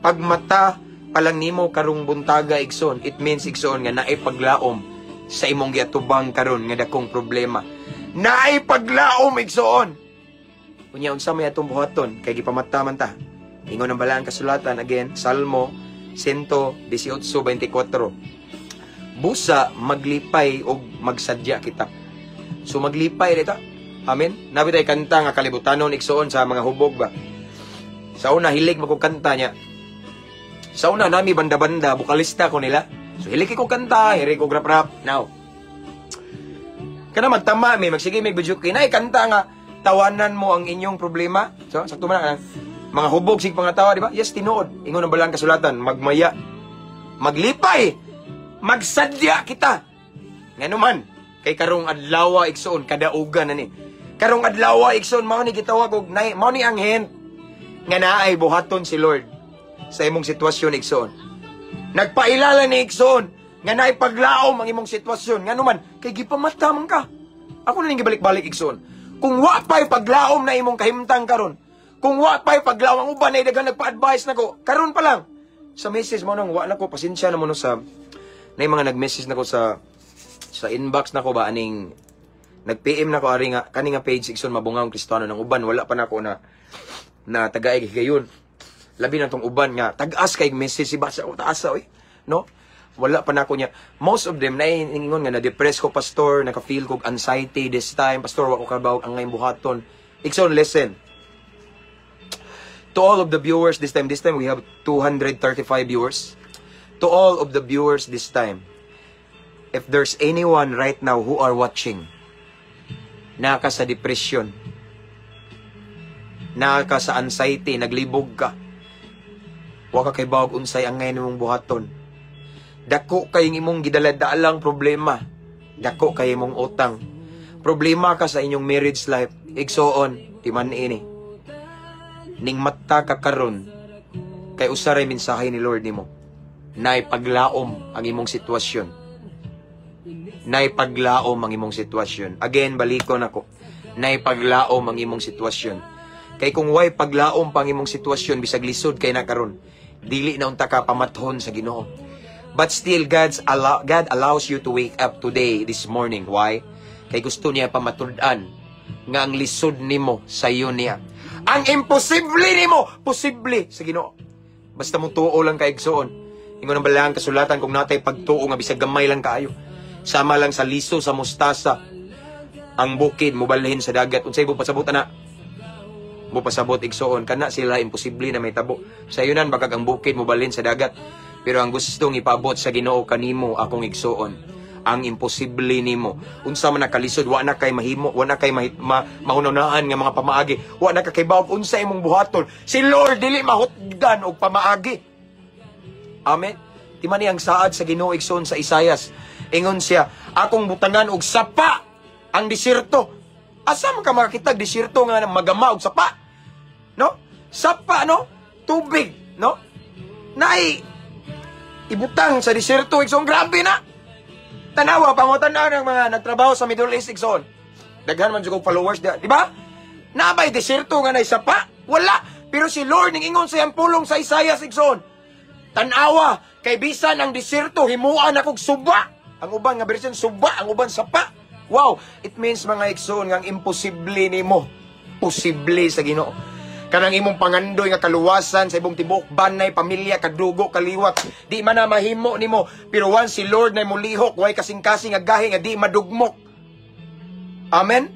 Pagmata pa lang nimo karong buntaga, igsoon, it means, igsoon, nga naay paglaom sa imong giatubang karon nga dakong problema. Naay paglaom, igsoon. Unya unsa may atong buhaton kay gipamata man ta? Ingon ang balaang kasulatan again, Salmo 118:24. Busa maglipay og magsadya kita. So maglipay dito. Amen. Nabi tay kanta nga kalibutanon, igsoon, sa mga hubog ba. Sa una hilig mo kanta niya. Sa una nami banda-banda, bokalista ko nila. So hilig ko kanta, hilig ko rap rap. Now, kana magtama mi, magsige may video kinay kanta nga "Tawanan mo ang inyong problema." So sakto man na mga hubog sig pangatawa, di ba? Yes, tinuod. Ingon ang balang kasulatan, magmaya, maglipay, magsadya kita. Ngano man, kay karong adlaw, igsoon, kadaugan na ni. Karong adlaw, igsoon, mao ni gitawag og mao ni ang hint nga naay buhaton si Lord sa imong sitwasyon, igsoon. Nagpailala ni, igsoon, nga naay paglaom ang imong sitwasyon. Ngano man, kay gipamata man ka. Ako na ning gibalik-balik, igsoon. Kung wa pa'y paglaom na imong kahimtang karon, kung wa pa'y paglaom, ang uban ay daghan nagpa-advise nako, karon pa lang. Sa message mo nang wa na ko, pasensya na mo no sa na yung mga nag-message nako sa inbox nako ba, aning nag-PM nako ari nga kani nga page, igsoon, Mabungahong Kristiyano, ng uban wala pa nako na na tagay higayon. Labi na tong uban nga tag-as kay message si basa o taas oy, no? Wala pa nako niya. Most of them naiingon nga na-depress ko, pastor, naka-feel ko anxiety this time, pastor, wa ko kabaw ang ngayong buhaton. Igsoon, listen. To all of the viewers this time we have 235 viewers. To all of the viewers this time, if there's anyone right now who are watching, naka sa depression, naka sa anxiety, naglibog ka, wa ka kay bawag unsay ang ngayon imong buhaton. Dako kay imong gidala-dalang problema. Dako kay imong utang. Problema ka sa inyong marriage life. Igsoon, timan ini. Ning mata ka karon kay usa ray mensahe ni Lord nimo. Nay paglaom ang imong sitwasyon. Nay paglaom ang imong sitwasyon. Again, balikon ako. Nay paglaom ang imong sitwasyon. Kay kung way paglaom pang imong sitwasyon, bisag lisod kay na karon, dili na unta ka pamathon sa Ginoo. But still, God allows you to wake up today, this morning. Why? Kay gusto niya pamatud-an nga ang lisod nimo sa iyo niya. Ang imposible nimo, posible sa Ginoo. Basta mo tuo lang ka, igsoon. Ingon ang balang kasulatan, kung natay pagtuo nga bisag gamay lang kaayo, sama lang sa liso sa mustasa, ang bukid mobalhin sa dagat. Unsay mo pasabot ana? Mo pasabot, igsoon, kana sila imposible na may tabo. Sa yunan bagag ang bukid mobalhin sa dagat. Pero ang gustong ipabot sa Ginoo kanimo, akong igsoon, Ang imposible nimo. Unsa man nakalisod, wa na kay mahimo, wa na kay mahunahunaan nga mga pamaagi. Wa na ka kay bawog unsa imong buhaton. Si Lord dili mahutdan og pamaagi. Amen. Di man ang saad sa Ginoo, igsoon, sa Isayas. Ingon siya, "Akong butangan og sapa ang disyerto." Asa man ka makakita disyerto nga magama og sapa? No? Sapa, no? Tubig, no? Naay ibutang sa disyerto, igsoon, grabe na. Tanawa, pangutan-on ang mga nagtrabaho sa Middle East, igsoon. Daghan man jud followers di ba? Naa bay disyerto nga nay sapa? Wala. Pero si Lord ning ingon sa iyang pulong sa Isaiah, igsoon. "Tanawa, kay bisan ang disyerto himuan akong suba." Ang uban nga version suba, ang uban sapa. Wow, it means, mga igsoon, nga ang imposible nimo, posible sa Ginoo. Kanang imong pangandoy nga kaluwasan sa imong tibuok banay, pamilya, kadugo, kaliwat, di man na mahimo nimo. Pero once si Lord na mulihok, way kasing-kasing nga gahi nga di madugmok. Amen?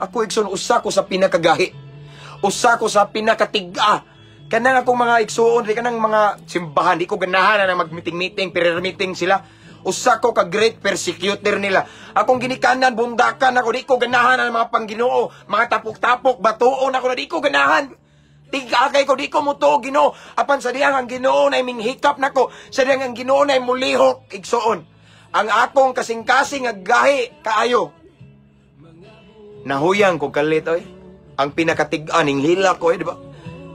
Ako, igsoon, usa ko sa pinakagahi. Usa ko sa pinakatig-a. Kanang akong mga igsuon, di kanang mga simbahan, di ko ganahan na mag-meeting-meeting, prayer meeting sila. Usa ko ka great persecutor nila. Akong ginikanan, bundakan ako, di ko ganahan ang mga pangginoo, mga tapok-tapok, batuon ako na di ko ganahan. Tiga kay ko, di ko mutuo Ginoo. Apan sa diyang ang Ginoo na minghikap nako, sa diyang ang Ginoo na mulihok, igsoon. Ang akong kasing-kasing nga gahi kaayo. Nahuyang ko kalit oy. Ang pinakatig-an ning hila ko, eh, di ba?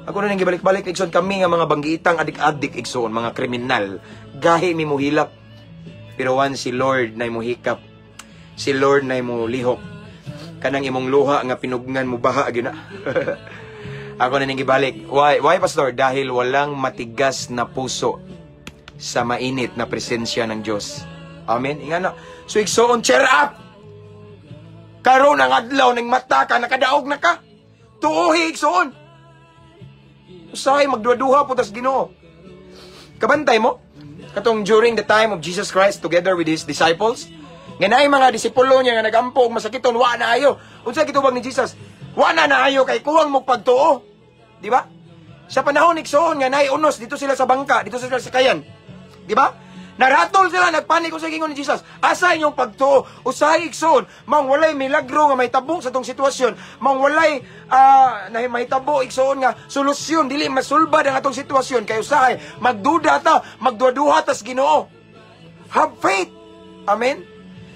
Ako na nang gibalik-balik, igsoon, kami nga mga banggiitang adik-adik, igsoon, mga kriminal. Gahi mi mohilak. Pero once si Lord na mohikap, si Lord na mo lihok, kanang imong luha nga pinugnan mo baha gyud na. Ako na ning gibalik. Why? Why, Pastor? Dahil walang matigas na puso sa mainit na presensya ng Diyos. Amen. Ingana. So igsoon, cheer up. Karon ang adlaw ning mata ka, nakadaog na ka. Tuohi, igsoon. Usahay magduha-duha po tas Ginoo. Kabantay mo katong during the time of Jesus Christ together with his disciples, nga naay mga disipulo niya nga nagampo og masakiton, wa na ayo. Unsa gitubag ni Jesus? "Wa na naayo kay kuwang mo pagtuo." Di ba? Sa panahon, igsoon, nga naay unos dito sila sa bangka, dito sila sa sakayan. Di ba? Naratol sila, nagpanik. Unsa gingon ni Jesus? "Asa inyong pagtuo?" Usahay, igsoon, mang walay milagro nga mahitabo sa tong sitwasyon, mang walay na mahitabo, igsoon, nga solusyon, dili masulbad ang atong sitwasyon kay usahay magduda ta, magduha-duha tas Ginoo. Have faith. Amen.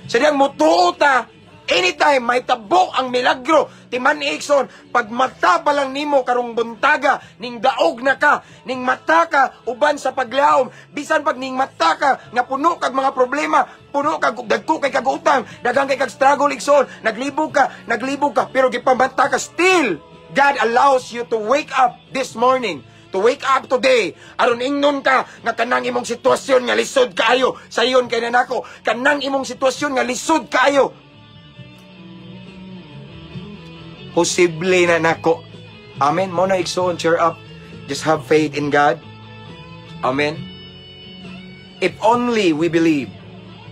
Sa diyang mutuo ta, anytime mahitabo ang milagro. Timan, igsoon, pag mata pa lang nimo karong buntaga, ning daog na ka, ning mata ka uban sa paglaom, bisan pag ning mata ka nga puno kag mga problema, puno kag dagko kay kag utang, daghang kay kag struggle, igsoon, naglibog ka, pero gipamata ka, still God allows you to wake up this morning, to wake up today, aron ingnon ka nga kanang imong sitwasyon nga lisod kaayo, sayon kay nanako, kanang imong sitwasyon nga lisod kaayo, posible na nako. Amen. Mo na, igsoon, cheer up. Just have faith in God. Amen. If only we believe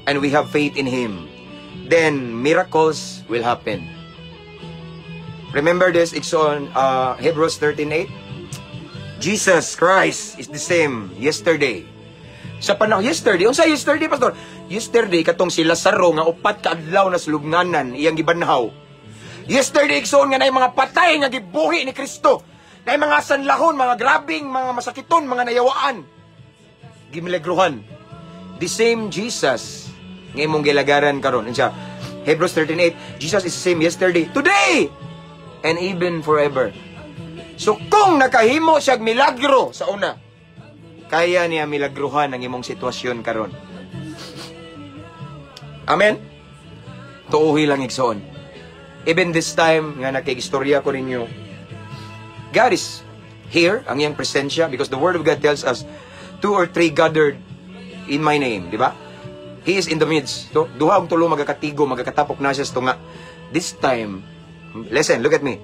and we have faith in Him, then miracles will happen. Remember this, igsoon, Hebrews 13:8. Jesus Christ is the same yesterday. Sa panahon yesterday, unsa yesterday, Pastor? Yesterday katong si Lazaro nga 4 ka adlaw na sulubnganan iyang gibanhaw. Yesterday, igsoon, nga naay mga patay nga gibuhi ni Kristo. Naay mga sanlahon, mga grabing, mga masakiton, mga nayawaan. Gimilagruhan. The same Jesus nga imong gilagaran karon. Unsa? Hebrews 13:8, Jesus is the same yesterday, today, and even forever. So kung nakahimo siya milagro sa una, kaya niya milagruhan ang imong sitwasyon karon. Amen? Tuuhi lang, igsoon. Even this time nga nakigistorya ko ninyo, God is here, ang iyang presensya, because the Word of God tells us, "Two or three gathered in my name," di ba? He is in the midst. So, duha og tulo magakatigo, magakatapok na siya sa tunga. This time, listen, look at me.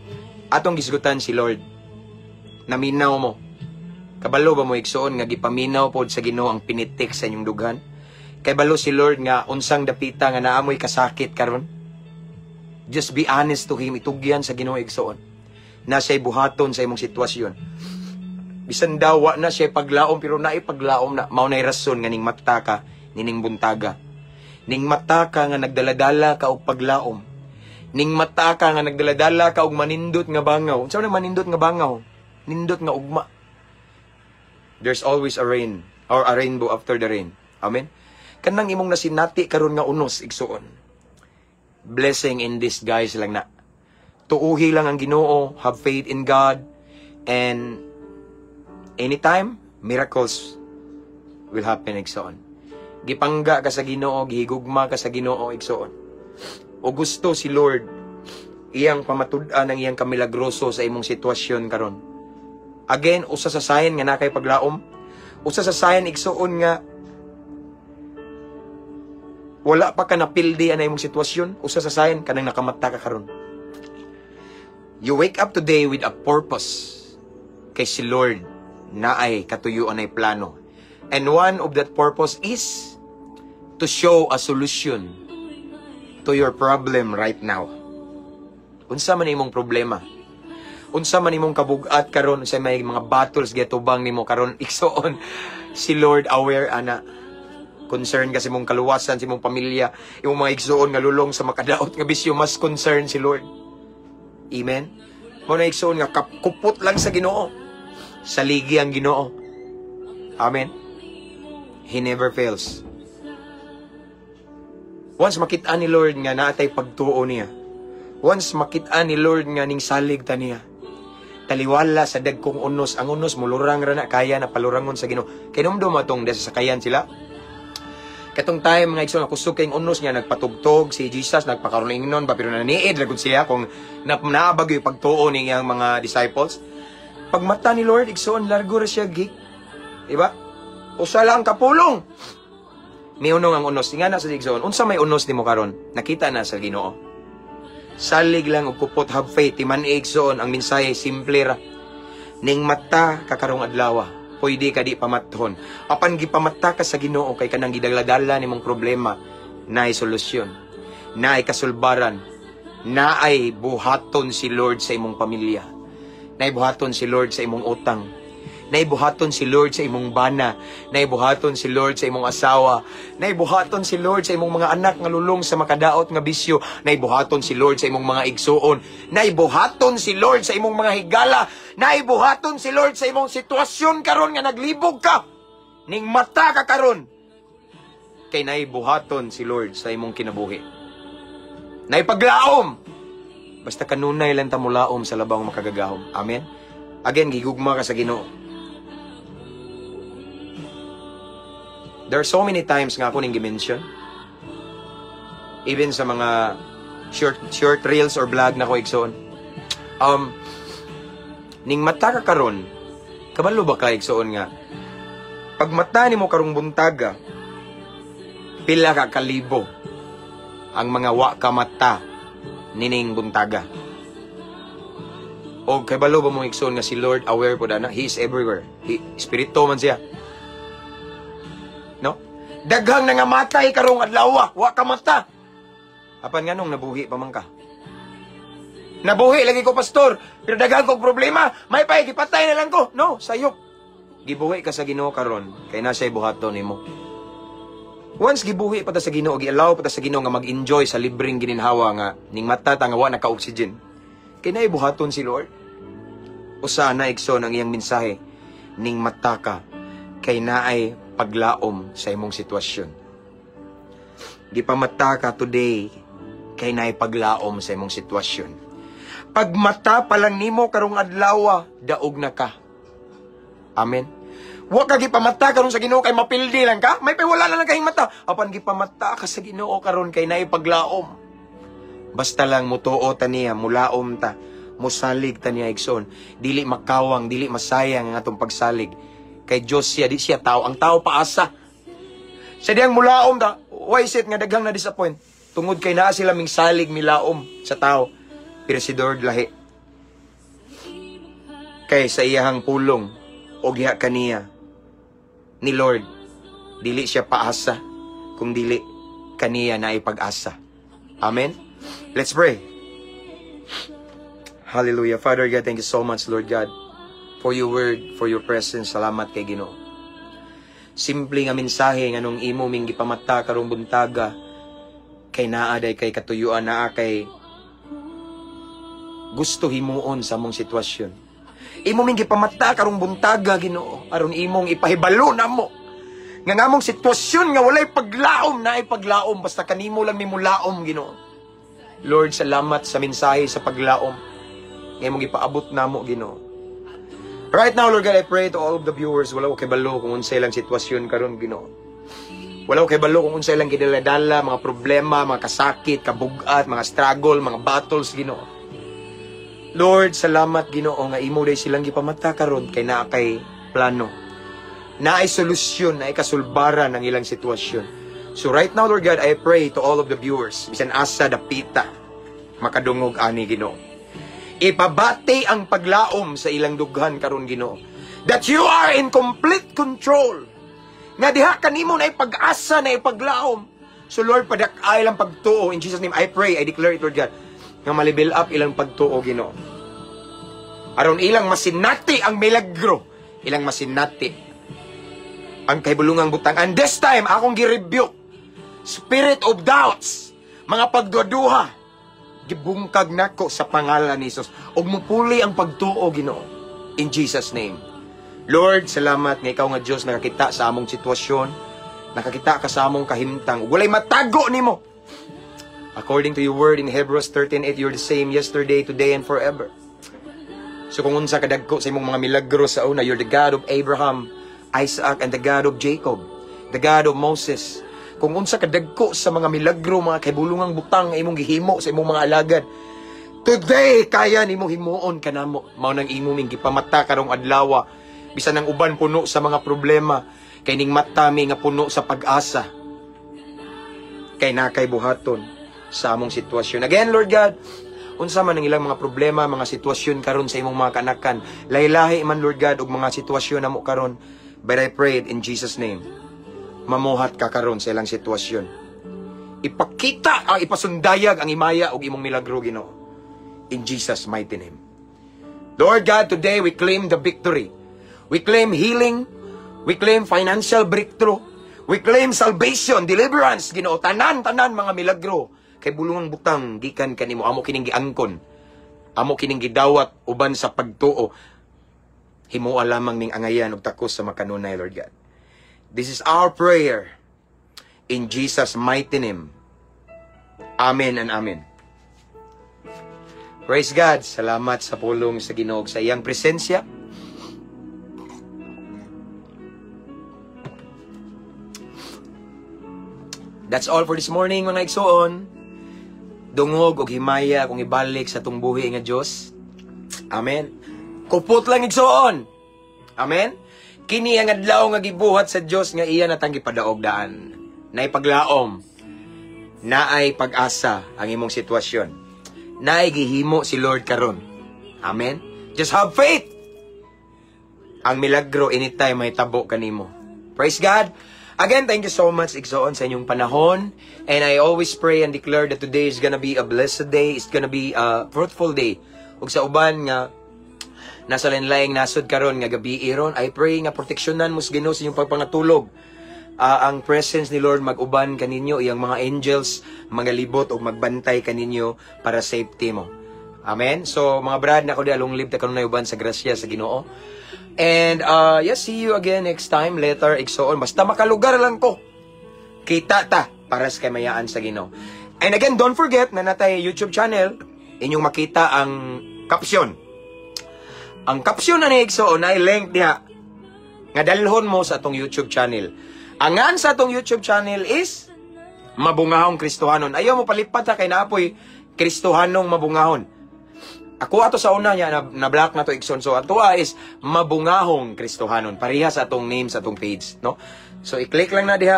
Atong gisgutan si Lord. Naminaw mo. Kabalo ba mo, igsoon, nga gipaminaw pod sa Ginoo ang pinitik sa inyong dughan? Kay balo si Lord nga unsang dapita nga naamoy kasakit karon. Just be honest to Him, itugyan sa Ginoo, igsoon. Na siya'y buhaton sa imong sitwasyon. Bisan daw wa na siya paglaom, pero naay paglaom na mao nay rason nga ning mata ka nining buntaga. Ning mata ka nga nagdaladala ka og paglaom. Ning mata ka nga nagdaladala ka og manindot nga bangaw. Unsa man manindot nga bangaw? Nindot nga ugma. There's always a rain or a rainbow after the rain. Amen. Kanang imong nasinati karon nga unos, igsuon. Blessing in disguise lang na. Tuuhi lang ang Ginoo, have faith in God, and anytime miracles will happen, igsoon. Gipangga ka sa Ginoo, gihigugma ka sa Ginoo, igsoon. O gusto si Lord iyang pamatud-an ang iyang kamilagroso sa imong sitwasyon karon. Again, usa sa sign nga naa kay paglaom, usa sa sign, igsuon, nga wala pa ka napildi ana imong sitwasyon, usa sa sign kanang nakamata ka karon. You wake up today with a purpose. Kay si Lord naay katuyuan ay plano. And one of that purpose is to show a solution to your problem right now. Unsa man imong problema? Unsa man imong kabugat karon, sa may mga battles getubang nimo karon, igsoon, si Lord aware ana. Concern ka sa imong kaluwasan, sa imong pamilya, imong mga igsoon nga lulong sa makadaot nga bisyo, mas concern si Lord. Amen. Mao na, igsoon, nga kupot lang sa Ginoo. Saligi ang Ginoo. Amen. He never fails. Once makita ni Lord nga naatay pagtuo niya. Once makita ni Lord nga ning salig ta niya. Taliwala sa dagkong unos, ang unos mulurang ra na, kaya na palurangon sa Ginoo. Kay numdum atong sa sakayan sila. Katong time, mga igsoon, kusog kayong unos niya, nagpatugtog si Jesus, nagpakaroon ingnon ba, pero naniid ra gud siya kung na, naabag yung pagtuo ni iyang mga disciples. Pag mata ni Lord, igsoon, largo ra siya gik. Diba? Usa lang kapulong. Miunong ang unos. Nga na sa igsoon, unsa may unos nimo karon? Nakita na sa Ginoo. Salig lang og kupot, have faith, timan, igsoon, ang mensahe simple ra. Ning mata ka karong adlaw, pwede ka di pamathon. Apan gipamata ka sa Ginoo kay kanang gidala-dala nimong problema naay solusyon, naay kasulbaran, naay buhaton si Lord sa imong pamilya. Naay buhaton si Lord sa imong utang. Naay buhaton si Lord sa imong bana. Naay buhaton si Lord sa imong asawa. Naay buhaton si Lord sa imong mga anak nga lulong sa makadaot nga bisyo. Naay buhaton si Lord sa imong mga igsuon. Naay buhaton si Lord sa imong mga higala. Naay buhaton si Lord sa imong sitwasyon karon nga naglibog ka. Ning mata ka karon. Kay naay buhaton si Lord sa imong kinabuhi. Naay paglaom. Basta kanunay lang ta mulaom sa labawng makagagahom. Amen. Again, gigugma ka sa Ginoo. There are so many times nga ako ning gi-mention. Even sa mga short short reels or vlog na ko, igsoon. Ning mata ka karon, kabalo ba ka, igsoon, nga pag mata nimo karong buntaga, pila ka kalibo ang mga wa ka mata nining buntaga? O kabalo ba mo, igsoon, nga si Lord aware po na He is everywhere? He, espiritu man siya. No? Daghang nangamatay karong adlaw, wa ka mata. Apan nganong nabuhi pa man ka? "Nabuhi lagi ko, pastor, pero daghan kog problema. May pay gipatay na lang ko." No, sayop. Gibuhi ka sa Ginoo karon kay naa siya'y buhaton nimo. Once gibuhi pa ta sa Ginoo, gi-allow pa ta sa Ginoo nga mag-enjoy sa libreng gininhawa nga ning mata ta nga wa naka-oxygen. Kay naay buhaton si Lord. Usa na, igsoon, ang iyang mensahe, ning mata ka kay naay paglaom sa imong sitwasyon. Gipamata ka today kay naay paglaom sa imong sitwasyon. Pagmata pa lang nimo karong adlaw, daog na ka. Amen. Wa ka gipamata karon sa Ginoo kay mapildi lang ka, may wala na lang kahing mata. Apan gipamata ka sa Ginoo karon kay naay paglaom. Basta lang mutuo ta niya, mulaom ta, musalig ta niya, igsoon. Dili makawang, dili masayang ang atong pagsalig. Kay Diyos siya, di siya tao. Ang tao paasa. Sa diyang mulaom ta, why is it nga daghang na disappoint? Tungod kay naa sila ming salig milaom sa tao. Pero si Lord lahi. Kay sa iyahang pulong o giha kaniya ni Lord, dili siya paasa kung dili kaniya na ipag-asa. Amen? Let's pray. Hallelujah. Father God, thank you so much, Lord God, for your word, for your presence. Salamat kay Ginoo. Simple nga mensahe nga nung imo ming gipamata karong buntaga. Kay naa day kay katuyuan, naa kay gusto himuon sa among sitwasyon. Imo ming gipamata karong buntaga, Ginoo, aron imong ipahibalo namo nga ngamong sitwasyon nga walay paglaom, naay paglaom basta kanimo lang mimulaom, Ginoo. Lord, salamat sa mensahe sa paglaom nga imong gipaabot namo, Ginoo. Right now, Lord God, I pray to all of the viewers, wala ko kabalo kung unsay lang sitwasyon karon, Ginoo. Wala ko kabalo kung unsay lang gidaladala, mga problema, mga kasakit, kabugat, mga struggle, mga battles, Ginoo. Lord, salamat, Ginoo, nga imo day silang gipamata karon kay naa kay plano. Naay solusyon, naay kasulbaran ng ilang sitwasyon. So right now, Lord God, I pray to all of the viewers, bisan asa dapita makadungog ani, Ginoo. Ipabati ang paglaom sa ilang dughan karon, Ginoo. That you are in complete control. Nga diha kanimo na pag-asa na ipaglaom. So Lord, padak-a ilang pagtuo. In Jesus' name, I pray, I declare it, Lord God, nga ma-level up ilang pagtuo, Ginoo. Aron ilang masinati ang milagro, ilang masinati ang kahibulungang butang. And this time, akong gi-rebuke spirit of doubts, mga pagduduha, gibungkag nako sa pangalan ni Jesus. Ug mupuli ang pagtuo, Ginoo. In Jesus' name. Lord, salamat nga ikaw nga Dios nakakita sa among sitwasyon, nakakita ka sa among kahimtang. Ug walay matago nimo. According to your word in Hebrews 13:8, you're the same yesterday, today, and forever. So kung unsa kadagko sa imong mga milagro sa una, you're the God of Abraham, Isaac, and the God of Jacob, the God of Moses. Kung unsa kadagko sa mga milagro, mga kahibulungang butang nga imong gihimo sa imong mga alagad, today, kaya nimo himuon kanamo. Mao nang imo ming gipamata karong adlaw. Bisan ang uban puno sa mga problema, kay ning mata mi nga puno sa pag-asa. Kay naa kay buhaton sa among sitwasyon. Again, Lord God, unsa man ang ilang mga problema, mga sitwasyon karon sa imong mga kanakan. Lahi-lahi man, Lord God, og mga sitwasyon namo karon. But I pray it in Jesus' name. Mamuhat ka karon sa ilang sitwasyon. Ipakita ang ipasundayag ang himaya og imong milagro, Ginoo. In Jesus' mighty name. Lord God, today we claim the victory. We claim healing. We claim financial breakthrough. We claim salvation, deliverance, Ginoo. Tanan, tanan mga milagro. Kahibulungang butang gikan kanimo, amo kining giangkon. Amo kining gidawat uban sa pagtuo. Himoa lamang ning angayan og takos sa makanunay, Lord God. This is our prayer in Jesus' mighty name. Amen and amen. Praise God. Salamat sa pulong sa Ginoo sa iyang presensya. That's all for this morning, mga igsoon. Dungog og himaya kung ibalik sa atong buhi nga Dios. Amen. Kupot lang, igsoon. Amen. Kini ang adlaw nga gibuhat sa Dios nga iya natang gipadaog daan. Naay paglaom. Naay pag-asa ang imong sitwasyon. Naay gihimo si Lord karon. Amen. Just have faith. Ang milagro anytime may tabo kanimo. Praise God. Again, thank you so much, igsoon, sa inyong panahon. And I always pray and declare that today is gonna be a blessed day. It's gonna be a fruitful day. Ug sa uban nga nasa lain-laing nasod karon nga gabi iron, I pray nga proteksyonan mo sa Ginoo sa inyong pagpangatulog. Ang presence ni Lord mag-uban kaninyo, iyang mga angels magalibot og magbantay kaninyo para safety mo. Amen. So mga brad nako di long live ta kanunay uban sa grasya sa Ginoo. And yes, see you again next time later, igsoon. Basta makalugar lang ko. Kita ta para sa kamayaan sa Ginoo. And again, don't forget na natay YouTube channel, inyong makita ang caption. Ang caption na ni igsoon ay link diha nga dalhon mo sa atong YouTube channel. Ang ngan sa atong YouTube channel is Mabungahong Kristohanon. Ayaw mo palipat ha kay naapoy Kristohanong Mabungahon. Ako ato sa una niya na black na to, igsoon. So ato is Mabungahong Kristohanon. Pareha sa atong name sa atong page, no? So i-click lang na diha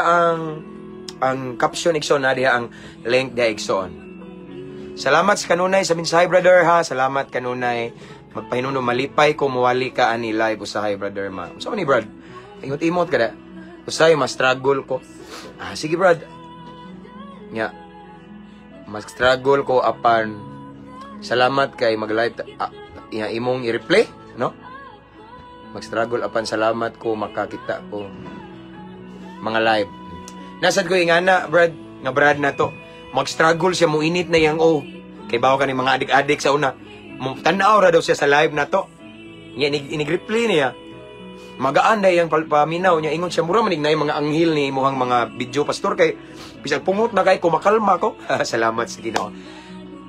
ang caption, igsoon, na diha ang link diha, igsoon. Salamat sa kanunay sa mensahe, brother, ha. Salamat kanunay. Magpahinuno malipay ko muwali ka ani live usahay, brother, ma. Unsa man ni, brad? Ingot-imot ka da. Usahay mas struggle ko. Ah, sige, brad. Nya. Mas struggle ko apan salamat kay mag-live imong i-replay, no? Mag-struggle apan salamat ko makakita ko mga live. Nasad ko ingana, brad, nga brad na to. Mag-struggle siya, muinit na iyang o. Kay bawo ka ni mga adik-adik sa una. Tanaw ra daw siya sa live na to. Nya inig-reply niya. Magaan na iyang paminaw niya. Ingon siya, mura manig na yung mga anghel ni imuhang mga video, pastor, kay bisag pungot na kay kumakalma ko. Salamat sa Ginoo.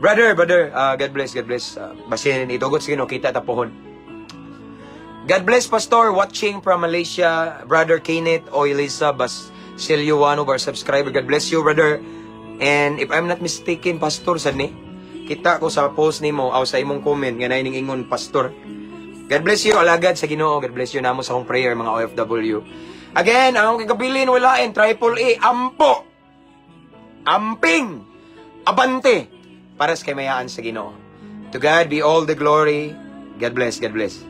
Brother, brother, God bless, God bless. Basin itugot sa Ginoo, kita tapuhon. God bless, Pastor, watching from Malaysia, Brother Kenneth o Elisa Basilio, one of our subscriber. God bless you, brother. And if I'm not mistaken, Pastor, sad ni? Kita ko sa post nimo o sa imong comment nga naay ingon pastor. God bless you, alagad sa Ginoo. God bless you namo sa akong prayer, mga OFW. Again, ang akong kagabilin walain, Triple A, ampo. Amping. Abante. Para sa kaymayaan sa Ginoo. To God be all the glory. God bless, God bless.